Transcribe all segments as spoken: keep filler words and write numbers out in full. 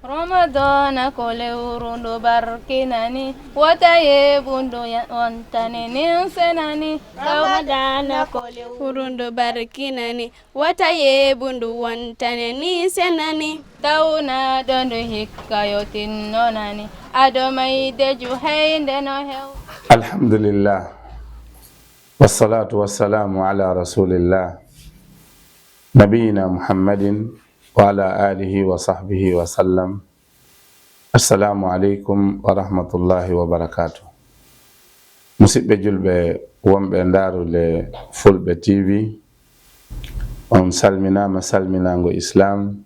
Ramadana ko lewru ndu barkinani, wota yeeɓu ndu ya-, wontani nin senani. Ramadana ko lewru ndu barkinani, wota yeeɓu ndu wontani nin senani. Tawnaaɗo ndu hikka yo tinnonani, ado mayde ju haynde no hew. Alhamdulillah. Wassalatu wassalamu ala rasulillah. Nabiyina Muhammadin wa ala alihi wa sahbihi wa sallam. Assalamu aleykum wa rahmatullahi wa barakatuh. Musidɓe julɓe wonɓe ndaarude Fulɓe T V, on salminaama salminaango Islam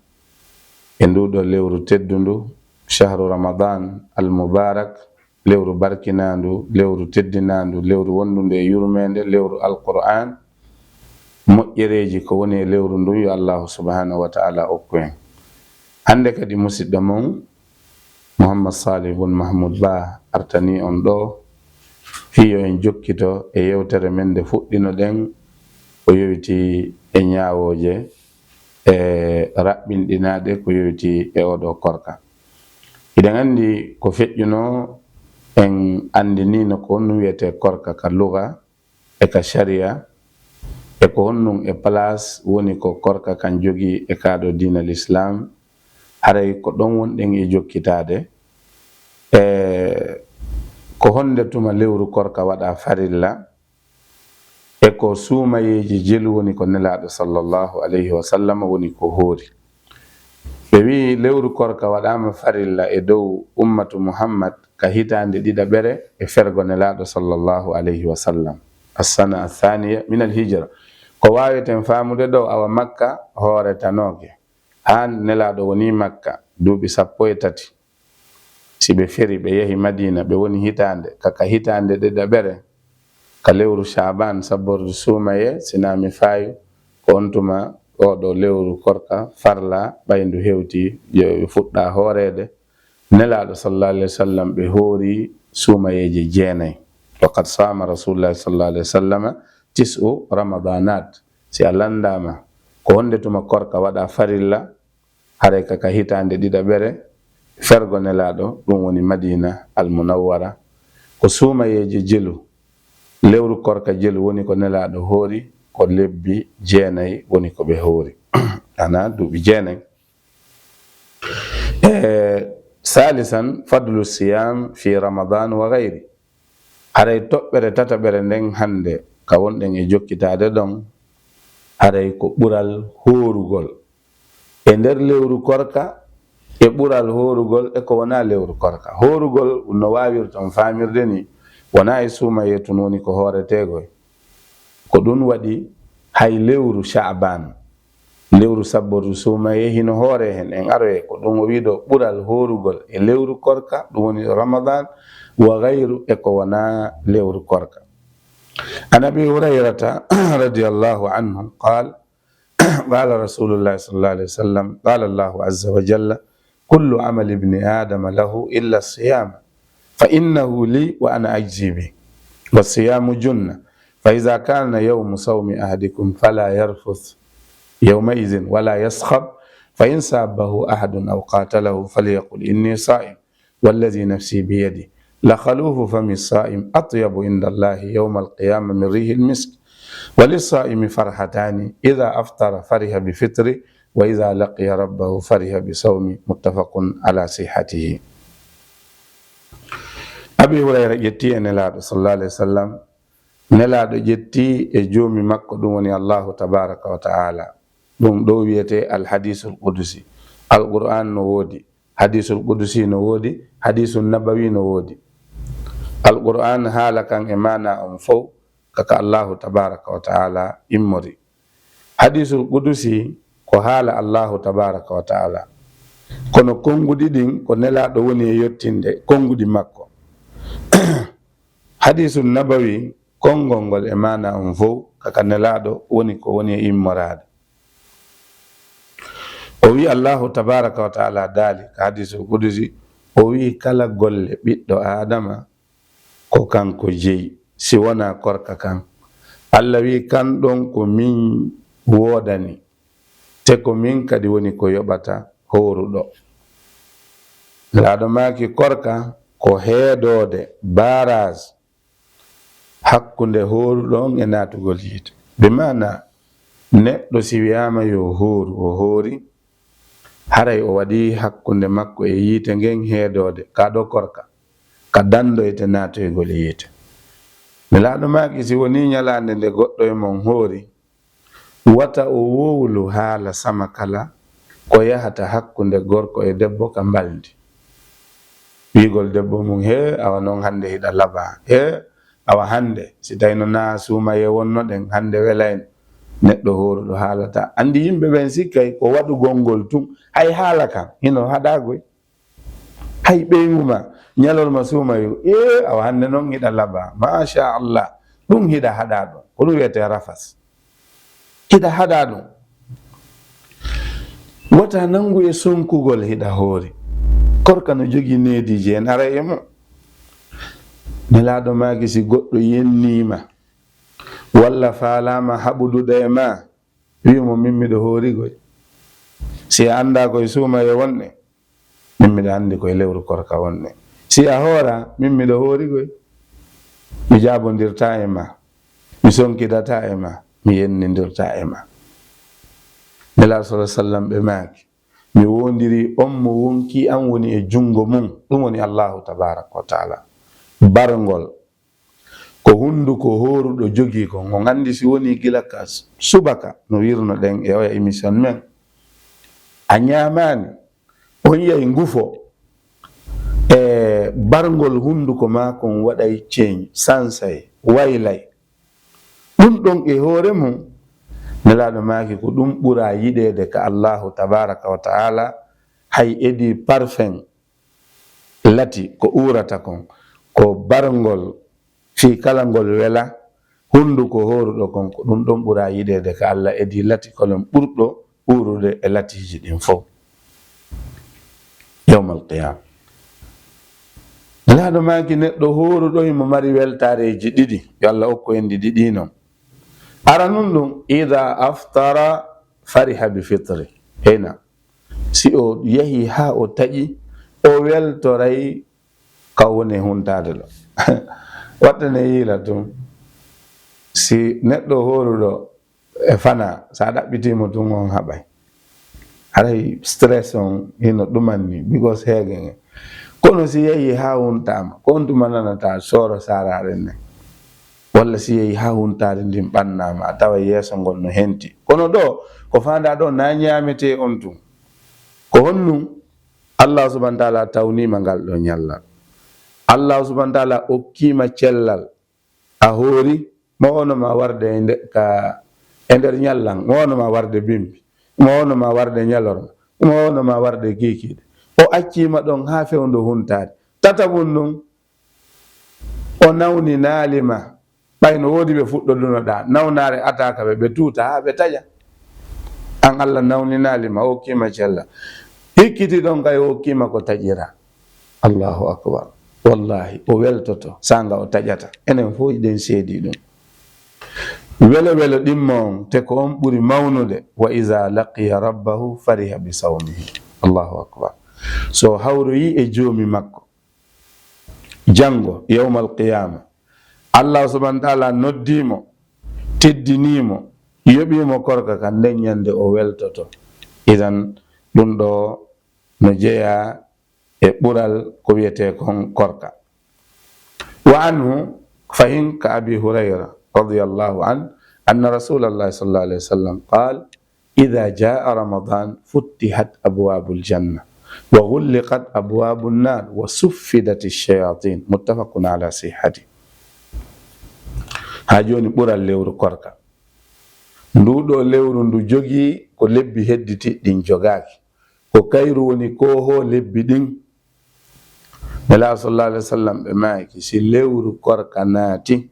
e nduuɗo lewru teddundu, shahru Ramadan al-mubarak, lewru barkinaandu, lewru teddinaandu, lewru wondundu e yurmeende, lewru Alqur'an, moƴƴereeji ko woni e lewru ndun, yo Allahu subhanahu wa ta'ala okku en. Hannde kadi, musidɗo mon, Muhammad Salih bun Mahmud Ba artanii on ɗoo, fii yo en jokkito e yewtere men nde fuɗɗinoɗen, ko yowitii e ñaawooje e raɓɓinɗinaaɗe ko yowitii e oo ɗoo korka. Hiɗen anndi ko feƴƴunoo, en anndiniino ko honɗun wi'etee korka ka luga e ka sharia, e ko honɗun e place woni ko korka kan jogii e kaa ɗoo diina l'islam. Haray ko ɗon wonɗen e jokkitaade. E ko honde tuma lewru korka waɗaa farilla? E ko suumayeeji jelu woni ko Nelaaɗo sallallahu alayhi wa sallam woni ko hoori? Ɓe wi'i lewru korka waɗaama farilla e dow ummatu Muhammad ka hitaande ɗiɗaɓere e fergo Nelaaɗo sallallahu alayhi wa sallam, assana athaniya min alhijra. Ko waaweten faamude ɗoo, awa Makka hooretanooke. Haa Nelaaɗo woni Makka duuɓi sappo e tati. Si ɓe feri, ɓe yahi Madiina, ɓe woni hitaande, ka, ka hitaande ɗiɗaɓere, ka lewru Shaaban, sabbordu suumayee, si naa mi faayu, ko on tuma oo ɗoo lewru korka farla, ɓay ndu hewti, yo ɓe fuɗɗa hooreede. Nelaaɗo sallallahu alayhi wa sallam, ɓe hoori suumayeeje jeenay. Wa qad saama Rasulullahi sallallahu alayhi wa sallama tis'u Ramadanat. Si a lanndaama, ko honde tuma korka waɗaa farilla, haray ka, ka hitaande ɗiɗaɓere fergo Nelaaɗo, ɗun woni Madiina al Munawwara. Ko suumayeeje jelu, lewru korka jelu woni ko Nelaaɗo hoori, ko lebbi jeenay woni ko ɓe hoori. Ana duuɓi jeenay. E, salisan, fadlu siyam fi Ramadan wa gayri. Haray toɓɓere tataɓere nden hande, ka wonɗen e jokkitaade ɗon, haray ko ɓural hoorugol e nder lewru korka, e ɓural hoorugol e ko wonaa lewru korka. Hoorugol, no waawirton faamirde ni, wonaa e suumayee tun woni ko hooreteegoy. Ko ɗun waɗi hay lewru Sha'ban, lewru sabbordu suumayee hino hooree hen. En aroyee ko ɗun o wi'i ɗoo, ɓural hoorugol e lewru korka, ɗun woni Ramadan, wa gayru, e ko wonaa lewru korka. An Abi Hurayrata radiyallahu anhu qaal, قال رسول الله صلى الله عليه وسلم، قال الله عز وجل: كل عمل ابن آدم له إلا الصيام، فإنه لي وأنا أجزي به، والصيام جنة، فإذا كان يوم صوم أحدكم فلا يرفث يومئذ ولا يصخب، فإن سابه أحد أو قاتله فليقل إني صائم، والذي نفسي بيده، لخلوف فم الصائم أطيب عند الله يوم القيامة من ريح المسك. وللصائم فرحتان، إذا أفطر فرح بفطره، وإذا لقي ربه فرح بصومه. متفق على صحته. Abi Hurayra ƴetti e Nelaaɗo sallallahu alayhi wa sallam, Nelaaɗo ƴetti e Joomi makko, ɗun woni Allahu tabaraka wa ta'ala. Ɗun ɗoo wi'etee al hadiisul qudusi. Alqur'an no woodi, hadiisul qudusi no woodi, hadiisun nabawi no woodi. Alqur'an haala kan e maanaa on fow, ka ka Allahu tabaraka wa ta'ala immori. Hadiisul qudusi ko haala Allahu tabaraka wa ta'ala. Kono konguɗi ɗin ko Nelaaɗo woni e yottinde konguɗi makko. Hadiisun nabawi, konngol ngol e maanaa on fow, ka ka Nelaaɗo woni ko woni e immoraade. O wi'i, Allahu tabaraka wa ta'ala daali ka hadiisul qudusi, o wi'i, kala golle ɓiɗɗo Aadama ko kanko jeyi, si wonaa korka kan. Alla wi'i, kan ɗon ko min woodani, te ko min kadi woni ko yoɓata hooruɗo. Nelaaɗo maaki, korka ko heedoode, barrage, hakkunde hooruɗo on e naatugol yiite. Bi maana, neɗɗo si wiyaama yo hooru, o hoori, haray o waɗi hakkunde makko e yiite ngen heedoode, ka ɗo korka, ka dandoyte naatoygol e yiite. Nelaaɗo maaki, si wonii ñalaande nde goɗɗo e mon hoori, wata o wowlu haala sama kala ko yahata hakkunde gorko e debbo ka mbalndi. Wiigol debbo mum, "Hee, awa non hannde hiɗa laba. Hee, awa hannde, si tawino naa suumaye wonnoɗen, hannde welayno." Neɗɗo hooruɗo haalata. Anndi yimɓe ɓen sikkay ko waɗugol ngol tun. Hay haala kan, hino haɗaagoy. Hay ɓeyngu ma, ñalorma suumayu, "Ee, awa hannde non hiɗa laba. Maasha Allah." Ɗum hiɗa haɗaa ɗum. Ko ɗum wiyetee rafas. Hiɗa haɗaa ɗum. Wata nanngu e sonkugol hiɗa hoori. Korka no jogii neediiji en, ara e mum. Nelaaɗo maaki, si goɗɗo yenniima, walla faalaama haɓudude e ma, wii mo, "Min miɗo hoorigoy." Si a anndaa koye suumaye wonɗe, "Min miɗo anndi koye lewru korka wonɗe." Si a hoora, "Min miɗo hoorigoy." Mi jaabondirtaa e ma, mi sonkidataa e ma, mi yennindirtaa e ma. Nelaaɗo sallallaahu alayhi wa sallam ɓe maaki, "Mi woondirii on mo wonkii an woni e junngo mum, ɗum woni Allaahu tabaaraka wa taala." Barngol ko hunnduko hooruɗo jogii kon. On anndi si wonii gila ka subaka no wirnoɗen e oya émission men, a ñaamaani, on yiyay ngufo, e barngol hunnduko maa kon waɗay ceeñ, sansay, waylay. Ɗum ɗon e hoore mum, Nelaaɗo maaki ko ɗum ɓuraa yiɗeede ka Allaahu tabaaraka wa taala, hay edii parfum lati ko uurata kon, ko barngol fii kala ngol wela, hunnduko hooruɗo kon, ko ɗum ɗon ɓuraa yiɗeede ka Alla edii lati kolon ɓurɗo uurude e latiiji ɗin fow yawmal qiyaama. Nelaaɗo maaki neɗɗo hooruɗo himo mari weltaareeji ɗiɗi, yo Alla okku en ɗi ɗiɗi non. Aranun ɗum, "Idaa aftara fariha bi fitri." Heyna. Si o yahi haa o taƴi, o weltoray ka o woni e huntaade ɗo. Watta ne yiila tun. Si neɗɗo hooruɗo e fana, sa ɗaɓɓitii mo tun, on haɓay. Haray stress on hino ɗumanni, because heege nge. Kono si yahi haa huntaama, ko on tuma nanata sooro saaraare nden. Walla si yahi haa huntaari ndin ɓannaama, a tawa yeeso ngol no henti. Kono ɗo, ko faandaa ɗo, na ñaametee on tun. Ko honɗum? Allah subhanahu wa taala tawniima ngal ɗo ñallal. Allah subhanahu wa taala okkiima cellal. A hoori, mo ono ma warde e nde-, ka, e nder ñallan, mo ono ma warde bimbi, mo ono ma warde ñalorma, mo ono ma warde kiikiiɗe. O acciima ɗon haa fewndo huntaade. Tataɓun ɗum, o nawninaali ma. Ɓay no woodi ɓe fuɗɗodunoɗaa, nawnaare ataaka ɓe, ɓe tuuta haa ɓe taƴa. An Allah nawninaali ma, o okkiima cella. Hikkiti ɗon kay, o okkiima ko taƴiraa. Allahu akbar. Wallahi, o weltoto, saanga o taƴata. Enen fof eɗen seedi ɗum. Welo welo ɗimmo on, te ko on ɓuri mawnude. "Wa iza laqiya rabbahu fariha bi sawmihi." Allahu akbar. So hawroyi e joomi makko, janngo, yawmal qiyaama, Allah subhanahu wa taala noddii mo, teddinii mo, yoɓii mo korka kan, nden ñande o weltoto. Idan, ɗum ɗo no jeyaa e ɓural ko wiyetee kon korka. Wa anhu, fahin ka Abi Hurayra radiyallahu anhu, anna Rasulallah sallallahu alayhi wa sallam qaal, "Iza jaa Ramadan, futtihat abwabul janna, wa ghulliqat abwabun nar, wa suffidat ash-shayatin." Muttafaqun ala sihhati. Haa jooni ɓural lewru korka. Ndu ɗo lewru ndu jogii ko lebbi hedditi ɗin jogaaki. Ko kayru woni koohoo lebbi ɗin. Nelaaɗo sallallahu alayhi wa sallam ɓe maaki, si lewru korka naati,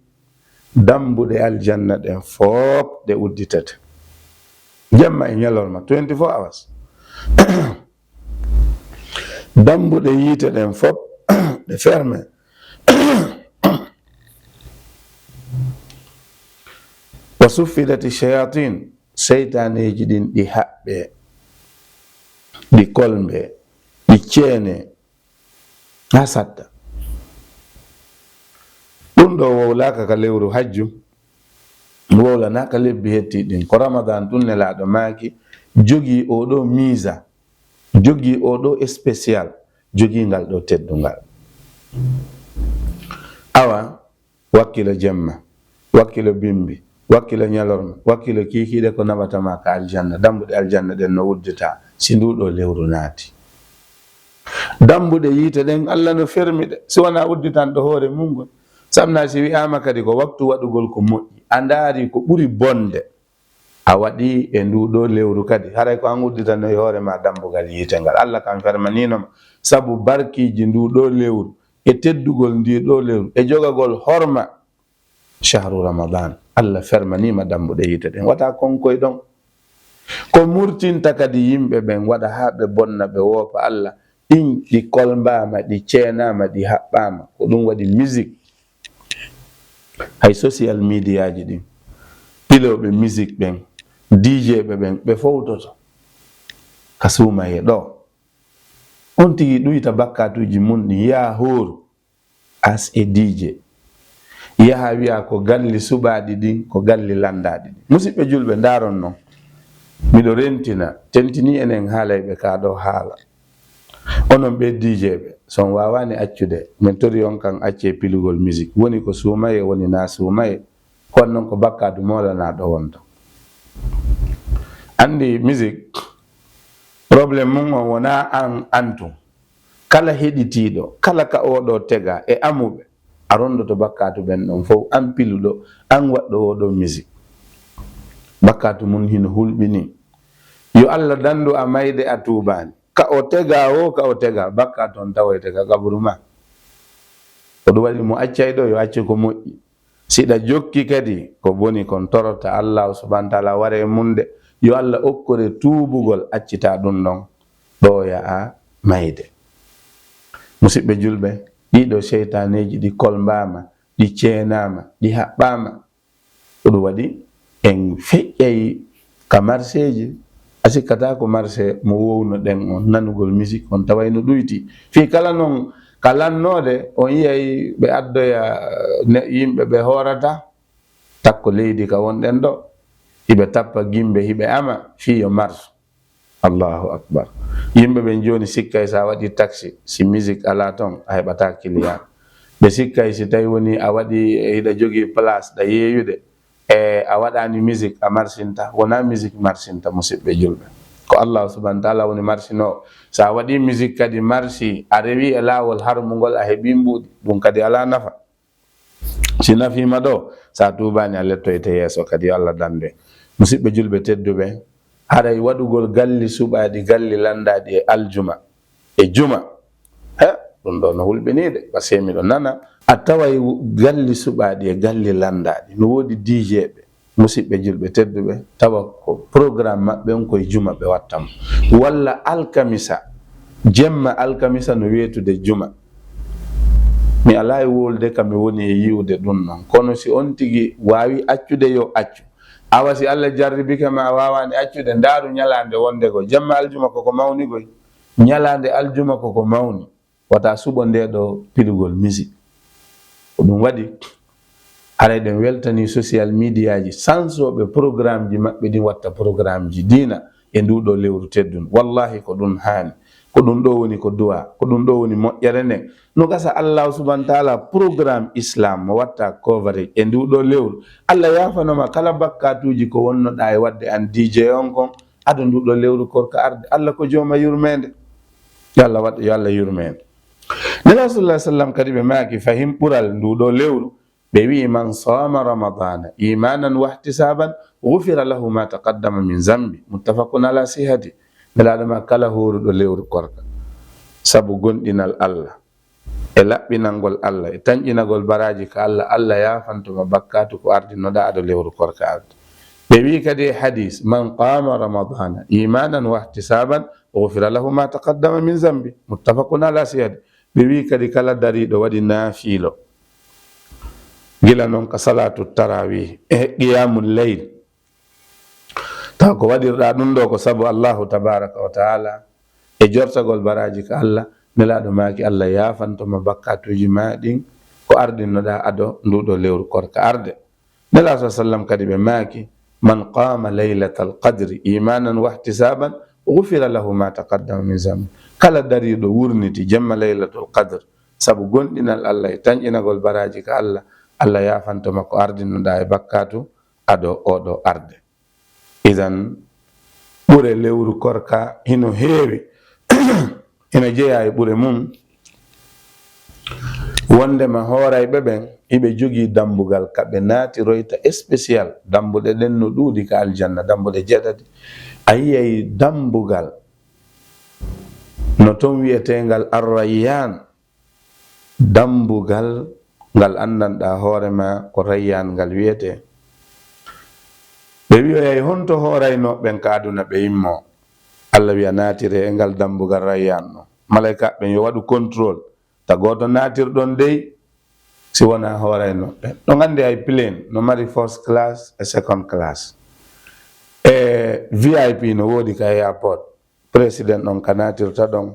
dambuɗe aljanna ɗen fof ɗe udditete. Jemma e ñalorma, twenty-four hours. Dambuɗe yiite ɗen fof ɗe ferme. Wa suffidati shayatin, seytaaneeji ɗin ɗi haɓɓe, ɗi kolmbe, ɗi ceene, Na satta. Ɗum ɗo wowlaaka ka lewru hajju, wowlanaaka lebbi hetti ɗin. Ko Ramadan ɗum Nelaaɗo maaki, jogii oo ɗoo miisa, jogii oo ɗoo spécial, jogii ngal ɗoo teddungal. Awa, wakkilo jemma, wakkilo bimbi, wakkilo ñalorma, wakkilo kiikiiɗe ko naɓata ma ka aljanna. Dambuɗe aljanna ɗen no uddita si nduu ɗoo lewru naati. Dambuɗe yiite ɗen, Alla no fermi ɗe, si wonaa udditanɗo hoore mum ngol. Sabu na si wi'aama kadi ko waktu waɗugol ko moƴƴi, a ndaari ko ɓuri bonde, a waɗi e nduu ɗoo lewru kadi, haray ko an udditano e hoore ma dambugal yiite ngal. Alla kan fermaniino ma, sabu barkiiji nduu ɗoo lewru, e teddugol ndii ɗoo lewru, e jogagol horma shahru Ramadan. Alla fermaniima dambuɗe yiite ɗen. Wata kon koy ɗon. Ko murtinta kadi yimɓe ɓen, waɗa haa ɓe bonna, ɓe woopa Alla, ɗin ɗi kolmbaama, ɗi ceenaama, ɗi haɓɓaama. Ko ɗum waɗi musique. Hay social mediaji ɗin, pilooɓe musique ɓen, D J ɓe ɓen, ɓe fowtoto ka suumaye ɗoo. On tigi ɗuyta bakkatuuji mun ɗin, yaa hooru as e D J. Yaha wi'a ko galli suɓaaɗi ɗin, ko galli lanndaaɗi ɗin. Musidɓe julɓe, ndaaron non. Miɗo rentina, tentinii enen haalayɓe ka ɗoo haala. Onon ɓee D J ɓe, so on waawaani accude, min torii on kan accee pilugol musique. Woni ko suumaye, woni naa suumaye. Kono non ko bakkaatu moolanaaɗo wonta. Anndi musique, problème mum on wonaa an, an tun. Kala heɗitiiɗo, kala ka oo ɗoo tegaa e amuɓe, a ronndoto bakkaatu ɓen ɗon fow, an piluɗo, an waɗɗo oo ɗoo musique. Bakkaatu mun hino hulɓinii. Yo Alla dandu a mayde a tuubaani. Ka o tegaa woo, ka o tegaa, bakkaatu on tawoyte ka qaburu maa. Ko ɗum waɗi mo accay ɗoo, yo accu ko moƴƴi. Si ɗa jokki kadi ko boni kon, torota Allaahu subhaanahu wa ta'aalaa wara e mun de. Yo Alla okkore tuubugol, accita ɗum ɗon, ɗooya a mayde. Musidɓe julɓe, ɗii ɗoo seytaaneeji ɗi kolmbaama, ɗi ceenaama, ɗi haɓɓaama. Ko ɗum waɗi en feƴƴay ka marseeji, a sikkataa ko marse mo wowno ɗen on, nanugol misik on taway no ɗuyti. Fii kala non ka lannoode, on yi'ay ɓe addoya ne-, yimɓe ɓe hoorata takko leydi ka wonɗen ɗoo, hiɓe tappa gimbe, hiɓe ama fii yo marsu. Allahu akbar. Yimɓe ɓen jooni sikkay so a waɗii taxi, si musique alaa ton, a heɓataa client. Ɓe sikkay si tawi woni a waɗii, hiɗa jogii place ɗa yeeyude, e a waɗaani musique, a marsinta. Wonaa musique marsinta, musidɓe julɓe. Ko Allahu subhaanahu wa ta'aalaa woni marsinoowo. So a waɗii musique kadi marsi, a rewii e laawol harmungol, a heɓii mbuuɗi. Ɗum kadi alaa nafa. Si nafiima ɗoo, so a tuubaani, a lettoyte yeeso kadi, yo Alla dandu en. Musidɓe julɓe tedduɓe, haray waɗugol galli suɓaaɗi, galli lanndaaɗi e aljuma, e juma, he, ɗum ɗoo no hulɓinii de, parce que miɗo nana. A taway galli suɓaaɗi e galli lanndaaɗi, no woodi D J ɓe, musidɓe julɓe tedduɓe, tawa ko programme maɓɓe on ko e juma ɓe watta mo. Walla alkamisa, jemma alkamisa no weetude juma. Mi alaa e wowlude ka mi woni e yi'ude ɗum non. Kono si on tigi waawi accude, yo accu. Awa si Alla jarribike ma a waawaani accude, ndaaru ñalaande wonde goo. Jemma aljuma ko ko mawni goy. Ñalaande aljuma ko ko mawni. Wata suɓo ndee ɗoo pilugol misik. Ko ɗum waɗi, haray ɗen weltanii social mediaji sansooɓe programmeji maɓɓe ɗin watta programmeji diina e nduu ɗoo lewru teddundu. Wallahi ko ɗum haani. Ko ɗum ɗoo woni ko duwaa. Ko ɗum ɗoo woni moƴƴere nden. No gasa Allaahu subhaanahu wa ta'aalaa programme Islam mo watta coverage e nduu ɗoo lewru. Alla yaafanoma kala bakkaatuuji ko wonnoɗaa e waɗde an D J on kon. Ado nduu ɗoo lewru korka arde. Alla ko jooma yurmeende. Yo Alla waɗ-, yo Alla yurmeende. Nelaaɗo sallallaahu alayhi wa sallam kadi ɓe maaki fahin ɓural nduu ɗoo lewru. Ɓe wi'i, "Man saama Ramadaana iimaanan wahtisaaban, gufira lahu maa taqaddama min zambi." Muttafaqun alaa sihhati. Nelaaɗo ma kala hooruɗo lewru korka sabu gomɗinal Alla, e laɓɓinangol Alla, e tanƴinagol baraaji ka Alla, Alla yaafanto ma bakkaatu ko ardinoɗaa ado lewru korka arde. Ɓe wi'i kadi e hadiis, "Man qaama Ramadaana iimaanan wahtisaaban, gufira lahu maa taqaddama min zambi." Muttafaqun alaa sihhati. Ɓe wi'i kadi kala dariiɗo waɗi naafiilo, gila non ka salaatu taraawih e qiyaamul layl, taw ko waɗirɗaa ɗum ɗoo ko sabu Allaahu tabaaraka wa ta'aalaa e jortagol baraaji ka Alla, Nelaaɗo maaki, Allah yaafanto ma bakkatuuji ma ɗin ko ardinnoɗaa ado nduuɗo lewru korka arde. Nelaaɗo sa sallam kadi ɓe maaki, "Man qaama laylatal qadri imanan wahtisaban, ghufira lahu ma taqaddama min zambi." Kala dariiɗo wurniti jemma laylatul qadr, sabu gonɗinal Allah e tanƴinagol baraaji ka Allah, Allah yaafanto ma ko ardinnoɗaa e bakkatu ado oɗo arde. Idan, ɓure lewru korka hino heewi, hino jeyaa e ɓure mum. Wondema hoorayɓe ɓen, hiɓe jogii dambugal ka ɓe naatiroyta spécial. Dambuɗe ɗen no ɗuuɗi ka aljanna, dambuɗe jeetati. A yiyay dambugal no ton wi'eteengal Arrayyan, dambugal ngal anndanɗaa hoore ma ko Rayyan ngal wi'etee. Ɓe wi'oyay, "Honto hooraynooɓe ɓen ka aduna ɓe immoo?" Allah wi'a, "Naatire e ngal dambugal Rayyan no." Malaykaaɓe ɓen yo waɗu contrôle. Ta gooto naatirɗon dey si wonaa hooraynooɓe ɓen. Ɗon anndi hay plane no mari first class e second class. E V I P no woodi ka airport. Président on ka naatirta ɗon,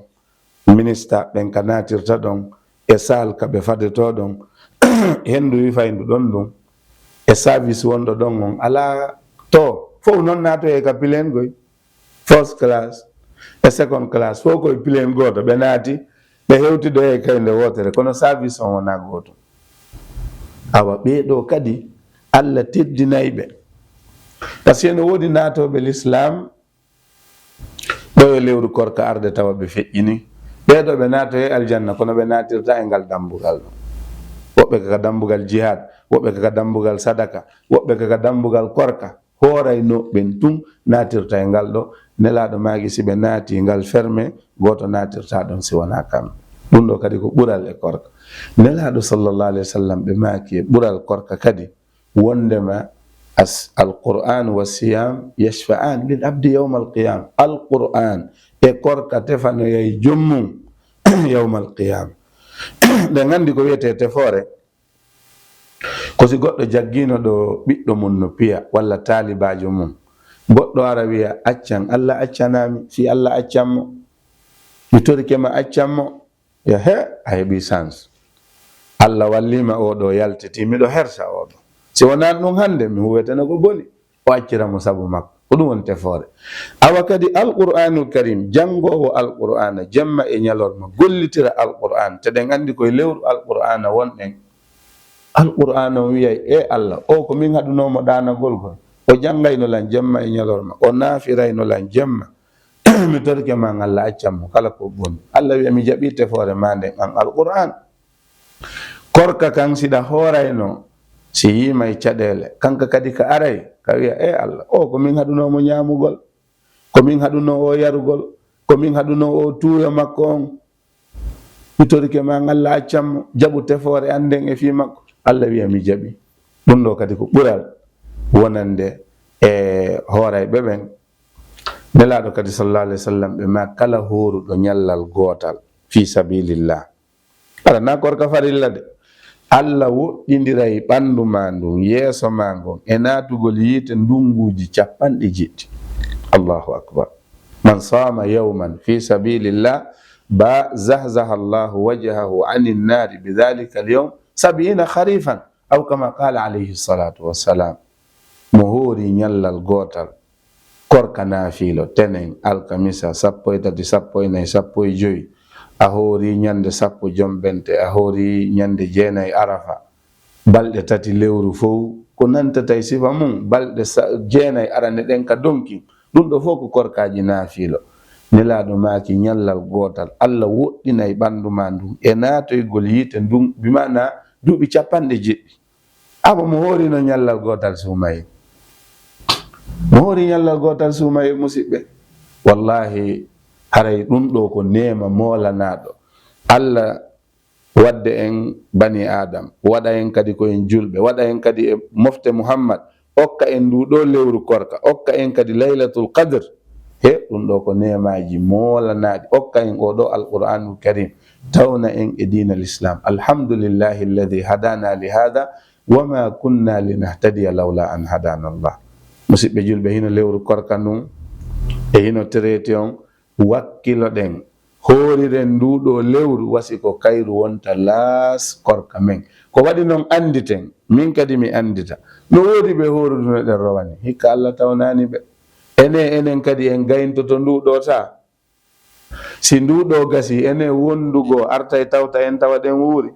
minister ɓen ka naatirta ɗon, e salle ka ɓe fadetoo ɗon, henndu wifayndu ɗon ndun, e service wonɗo ɗon on, alaa to. Fow non naatoyay ka plane goy. First class e second class, fow koye plane gooto ɓe naati, ɓe hewtidoyay kaynde wootere, kono service on wonaa gootum. Awa, ɓee ɗoo kadi, Allah teddinay ɓe. Parce que no woodi naatooɓe l'islam, ɗo e lewru korka arde tawa ɓe feƴƴini. Ɓee ɗoo ɓe naatoyay aljanna, kono ɓe naatirta e ngal dambugal ɗo. Woɓɓe ka dambugal jihad, woɓɓe ka dambugal sadaka, woɓɓe ka dambugal korka. Hooraynooɓe ɓen tun naatirta e ngal ɗo. Nelaaɗo maaki, si ɓe naati ngal ferme, gooto naatirta ɗon si wonaa kamɓe. Ɗum ɗo kadi ko ɓural e korka. Nelaaɗo sallallahu alayhi wa sallam ɓe maaki e ɓural korka kadi, wondema as-, Alqur'an wa siyam yashfa'an lil abdi yawmal qiyam. Alqur'an e korka tefanoyay joom mum yawmal qiyam. Ɗen anndi ko wiyetee tefoore, ko si goɗɗo jaggiino ɗo ɓiɗɗo mum no piya, walla taalibaajo mum, goɗɗo ara wiya, "Accan, Allah accanaa mi, fii Allah accan mo. Mi torike ma, accan mo." Ya he, a heɓii sans. Allah wallii ma, oo ɗoo yaltitii, miɗo hersa oo ɗoo. Si wonaa ɗum hannde, mi huweteno ko boni. O accira mo sabu makko. Ko ɗum woni tefoore. Awa kadi Alqur'aanul Kariim, janngoowo Alqur'aana jemma e ñalorma, gollitira Alqur'aan, te ɗen anndi koye lewru Alqur'aana wonɗen. Alqur'aana on wiyay, "Ee Allah, oo ko min haɗunoo mo ɗaanagol ngol. O janngayno lan jemma e ñalorma, o naafirayno lan jemma. Mi torike ma, Allah accan mo kala ko boni." Allah wiya, "Mi jaɓii tefoore maa nden an Alqur'aan." Korka kan, si ɗa hoorayno, si yiimay caɗeele, kanka kadi ka aray, ka wiya, "Ee Allah, oo ko min haɗunoo mo ñaamugol, ko min haɗunoo o yarugol, ko min haɗunoo o tuuyo makko on. Mi torike ma, Allah accan mo, jaɓu tefoore an nden e fii makko." Allah wiya, "Mi jaɓi." Ɗum ɗo kadi ko ɓural wonande e hoorayɓe ɓen. Nelaaɗo kadi, sallallahu alayhi wa sallam, ɓe ma kala hooruɗo ñallal gootal fii sabilillah, Aɗa na korka farilla de. Allah woɗɗindiray ɓanndu ma ndun, yeeso ma ngon, e naatugol yiite ndunguuji capanɗe jeeɗiɗi. Allahu akbar. Man sama yawman fi sabilillah, ba zahzaha Allahu wajhahu anin nari bi dhalika al-yawm sab'ina kharifan, aw kama qala alayhi salatu wassalam. Mo hoori ñallal gootal, korka naafiilo, tenen, alkamisa, sappo e tati, sappo e nayi, sappo e jowi, a hoori ñande sappo jombente, a hoori ñande jeenayi arafa, balɗe tati lewru fow, ko nantata e sifa mum, balɗe sa-, jeenayi arane ɗen ka donki, ɗum ɗo fow ko korkaaji naafiilo. Nelaaɗo maaki ñallal gootal, Allah woɗɗinay ɓanndu ma ndun e naatoygol yiite ndun, bi maana duuɓi capanɗe jeeɗiɗi. Aba mo hoorino ñallal gootal suumayee. Mo hoori ñallal gootal suumayee, musiɓɓe. Wallahi, haray ɗum ɗo ko neema moolanaaɗo. Allah wadde en bani Adam, waɗa en kadi ko en julɓe, waɗa en kadi e mofte Muhammad, okka en ndu ɗo lewru korka, okka en kadi Laylatul Qadr. He, ɗum ɗo ko neemaaji moolanaaɗi, okka en o ɗo Alqur'anul Karim, tawna en e diina Lislaam. Alhamdulillahi alladhi hadana li hadha, wa ma kunna linahtadiya lawla an hadana Allah. Musiɓɓe julɓe, hino lewru korka ndun, e hino traité on, wakkiloɗen Hooriren nduu ɗoo lewru, wasi ko kayru wonta laas korka men. Ko waɗi non annditen, min kadi mi anndita. No woodi ɓe hoorudunoɗen rowani, hikka Alla tawnaani ɓe. Enen, enen kadi en gayntoto nduu ɗoo taa. Si nduu ɗoo gasii, enen wondugo artay tawta en tawa ɗen wuuri.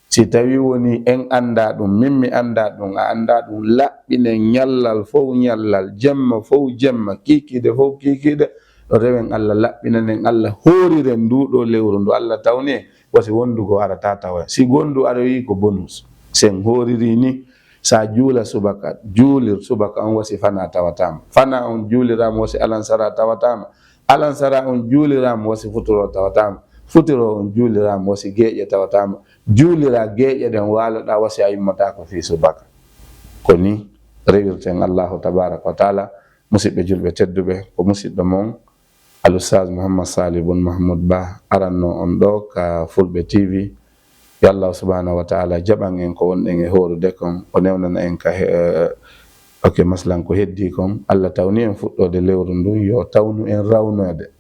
Si tawii wonii en anndaa ɗum, min mi anndaa ɗum, a anndaa ɗum, laɓɓinen ñallal fow ñallal, jemma fow jemma, kiikiiɗe fow kiikiiɗe, ɗo rewen Alla, laɓɓinanen Alla, hooriren nduu ɗoo lewru ndu Alla tawni en, wasi wondugo arata tawa en. Si gondu aroyii ko bonus. Si en hooririi ni, sa juula subaka, juulir subaka on wasi fanaa tawataama. Fanaa on juuliraama wasi alansara tawataama. Alansara on juuliraama wasi futuro tawataama. Futuro on juuliraama wasi geeƴe tawataama. Juulira geeƴe ɗen waaloɗaa wasi a immotaako fii subaka. Ko ni rewirten Allahu tabaaraka wa taala. Musiɓɓe julɓe tedduɓe, ko musiɗɗo mon Al Ustaaz Muhammad Saalih Bun Mahmud Bah aranno on ɗoo ka Fulɓe T V. Yo Allahu subhanahu wa taala jaɓan en ko wonɗen e hoorude kon, o newnana en ka he-, ok, maslan ko heddii kon. Alla tawni en fuɗɗoode lewru ndun, yo tawnu en rawnoode.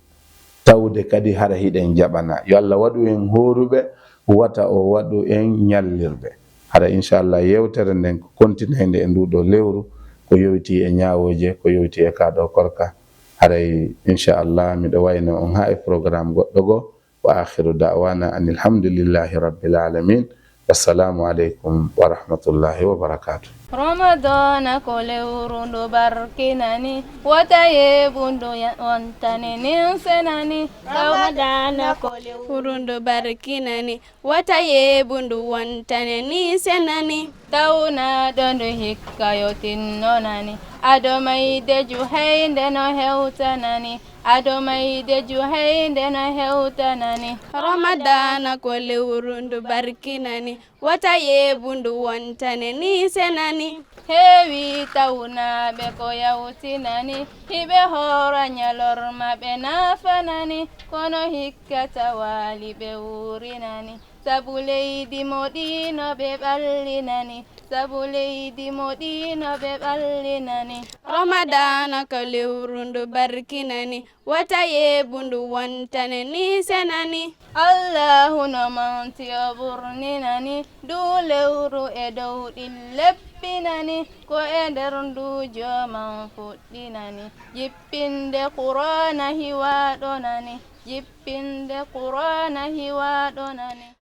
Tawde kadi hara hiɗen jaɓana. Yo Alla waɗu en hooruɓe, wata o waɗu en ñallirɓe. Hara inchallah yewtere nden ko kontinaynde e nduu ɗoo lewru, ko yowiti e ñaawooje, ko yowiti e kaa ɗoo korka. Haray inchallah miɗo wayno on haa e programme goɗɗo goo. Wa akhiru da'wana anil hamdulillahi rabbil alamin. Wassalamu alaikum wa rahmatullahi wa barakatuh. Ramadana ko lewru ndu barkinani, wota yeeɓu ndu ya-, wontane nin senani. Ramadana ko lewru ndu barkinani, wota yeeɓu ndu wontane nin senani. Tawnaaɗo ndu hikka yo tinnonani, ado mayde Juhaynde no hewtanani, ado mayde Juhaynde no hewtanani. Ramadana ko lewru ndu barkinani, wota yeeɓu ndu wontane ni senani. Heewi tawnaaɓe ko yawtinani, hiɓe hoora ñalorma ɓe naafanani, kono hikka tawaali ɓe wuurinani. Sabu leydi mo ɗiino ɓe ɓallinani, sabu leydi mo ɗiino ɓe ɓallinani. Ramadana ko lewru ndu barkinani, wota yeeɓu ndu wontane ni senani. Allahu no manti o ɓurninani, ndu lewru e dow ɗin leppinani, ko e nder ndu jooman fuɗɗinani. Jippinde Qur'aana hiwaaɗo nani, jippinde Qur'aana hiwaaɗo nani.